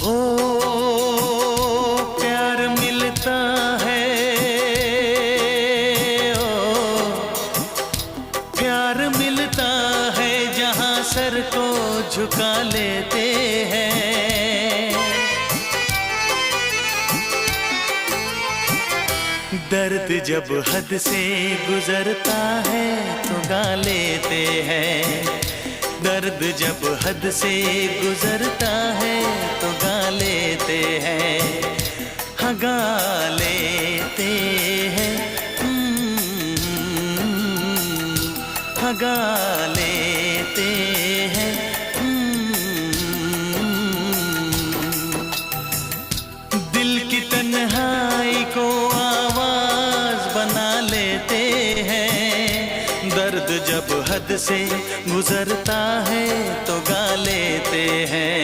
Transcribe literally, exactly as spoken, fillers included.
ओ प्यार मिलता है, ओ प्यार मिलता है, जहां सर को झुका लेते हैं। दर्द जब हद से गुजरता है तो गा लेते हैं। दर्द जब हद से गुजरता है तो गा लेते हैं। हाँ, गा लेते हैं। हम्म, हाँ, गा लेते हैं। हम्म, दिल की तन्हाई को आवाज बना लेते हैं। दर्द जब हद से गुजरता है तो गा लेते हैं।